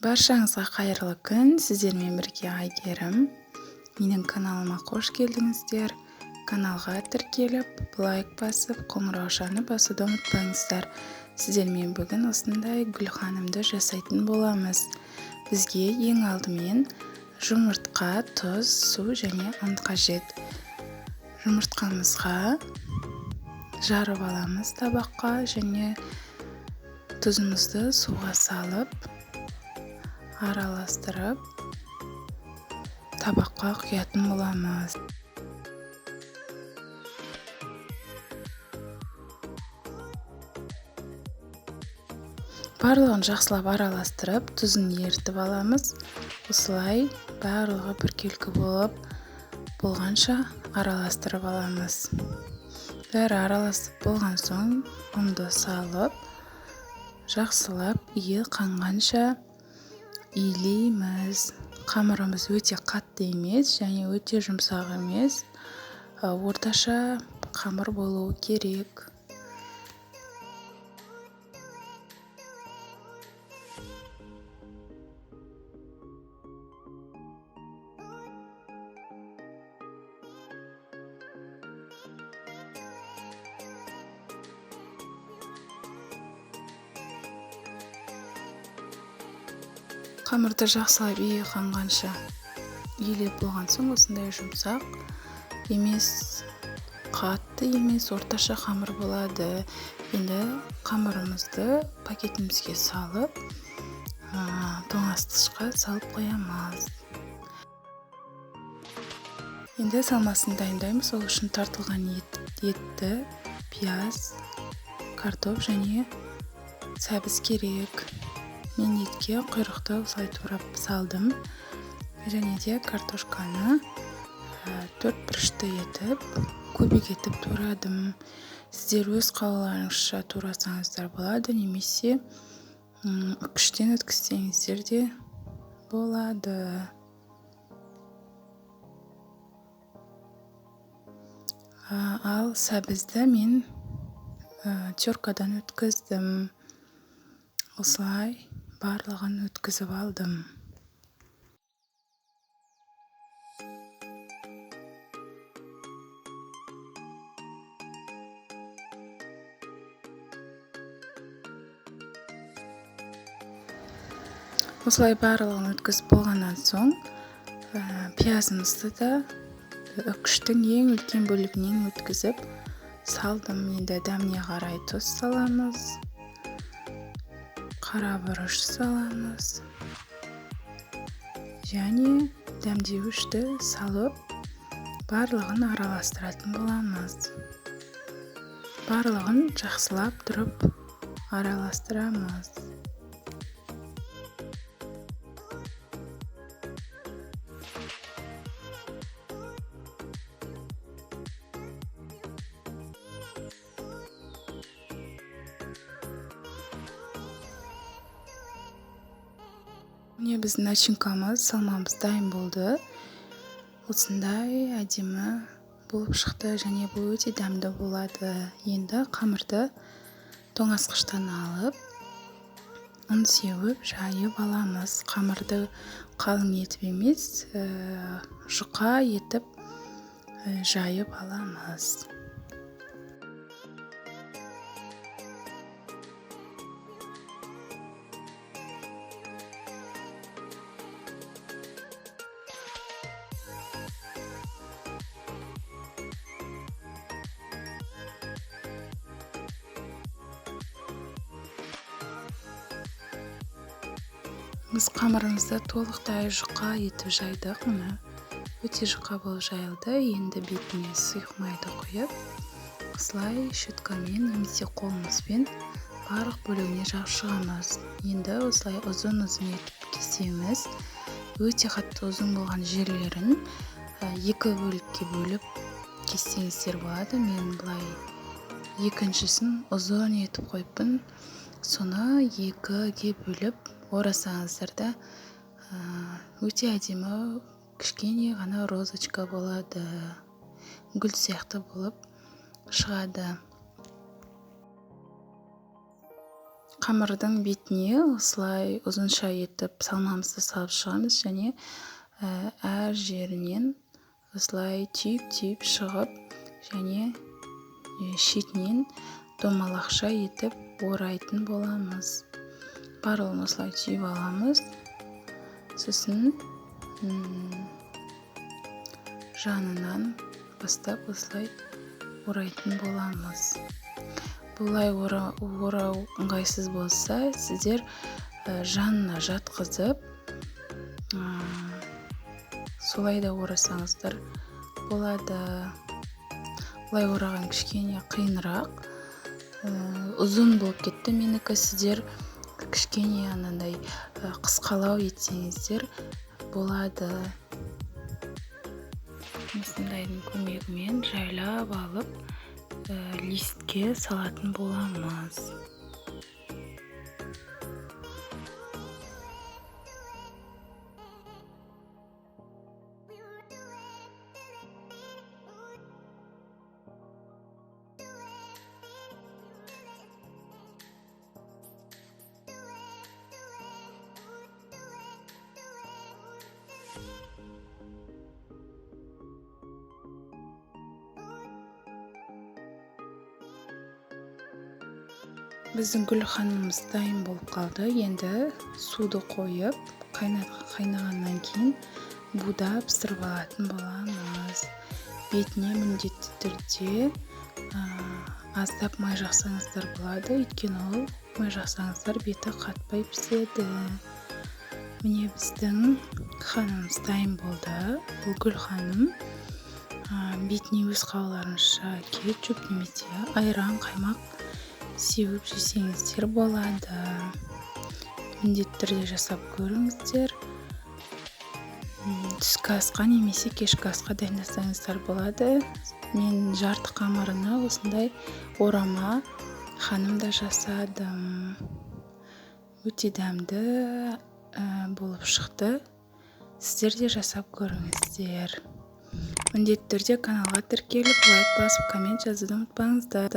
Баршаңызға қайырлы күн, сіздермен бірге Айгерім. Менің каналыма қош келдіңіздер. Каналға тіркеліп, лайк басып, қоңыраушаны басуды ұмытпаңыздар. Сіздермен бүгін осындай гүлханымды жасайтын боламыз. Бізге ең алдымен жұмыртқа, тұз, су және ұн қажет. Жұмыртқамызға жарып аламыз табаққа және тұзымызды суға салып, араластырып табаққа құятын боламыз. Барлығын жақсылап араластырып, тұзын ерітіп аламыз. Осылай барлығы біркелкі болып болғанша араластырып аламыз. Бәрі араласып болған соң ұнды салып, жақсылап иі қанғанша илейміз. Қамырымыз өте қатты емес және өте жұмсақ емес, орташа қамыр болуы керек. Қамырды жақсылап иі қанғанша илеп болған соң осындай жұмсақ емес, қатты емес, орташа қамыр болады. Енді қамырымызды пакетімізге салып, тоңазытқышқа салып қоямыз. Енді салмасын дайындаймыз. Ол үшін тартылған етті, пияз, картоп және сәбіз керек. Мен етке құйрықты осылай турап салдым. Және де картошканы төрт бұрышты етіп, кубик етіп турадым. Сіздер өз қалауларыңызша турасаңыздар болады, немесе үкіштен өткізсеңіздер де болады. Ал сәбізді мен теркадан өткіздім. Осылай барлығын өткізіп алдым. Осылай барлығын өткізіп болғаннан соң, пиязымызды да үкіштің ең үлкен бөлігінен өткізіп салдым. Енді дәміне қарай тұз саламыз, қара бұрыш саламыз және дәмдеуішті салып барлығын араластыратын боламыз. Барлығын жақсылап тұрып араластырамыз. Міне біздің начинкамыз, салмамыз дайын болды. Осындай әдемі болып шықты және бұл өте дәмді болады. Енді қамырды тоңазытқыштан алып, ұн сеуіп жайып аламыз. Қамырды қалың етіп емес, жұқа етіп жайып аламыз. Біз қамырымызды толықтай жұқа етіп жайдық. Міне өте жұқа болып жайылды. Енді бетіне сұйық майды құйып, осылай щеткамен немесе қолымызбен барлық бөлігіне жағып шығамыз. Енді осылай ұзын-ұзын етіп кесеміз. Өте қатты ұзын болған жерлерін екі бөлікке бөліп кессеңіздер болады. Мен былай екіншісін ұзын етіп қойыппын. Соны екіге бөліп орасаңыздар да өте әдемі кішкене ғана розочка болады, гүл сияқты болып шығады. Қамырдың бетіне осылай ұзынша етіп салмамызды салып шығамыз және әр жерінен осылай түйіп-түйіп шығып және шетінен домалақша етіп орайтын боламыз. Барлығын осылай түйіп аламыз. Сосын жанынан бастап осылай орайтын боламыз. Бұлай орау ыңғайсыз болса, сіздер жанына жатқызып, солай да орасаңыздар болады. Бұлай ораған кішкене қиынырақ, ұзын болып кетті менікі. Сіздер кішкене анандай қысқалау етсеңіздер болады. Осындайдың көмегімен жайлап алып, листке салатын боламыз. Біздің гүл ханымыз дайын болып қалды. Енді суды қойып, қайнағаннан кейін буда пісіріп алатын боламыз. Бетіне міндетті түрде аздап май жақсаңыздар болады, өйткені ол май жақсаңыздар беті қатпай піседі. Міне біздің ханымыз дайын болды. Бұл гүл ханым. Бетіне өз қалауларыңызша кетчуп немесе айран, қаймақ сеуіп жесеңіздер болады. Міндетті түрде жасап көріңіздер. Түскі асқа немесе кешкі асқа дайындасаңыздар болады. Мен жарты қамырына осындай орама ханым да жасадым. Өте дәмді болып шықты. Сіздер де жасап көріңіздер. Міндетті түрде каналға тіркеліп, лайк басып, коммент жазуды ұмытпаңыздар.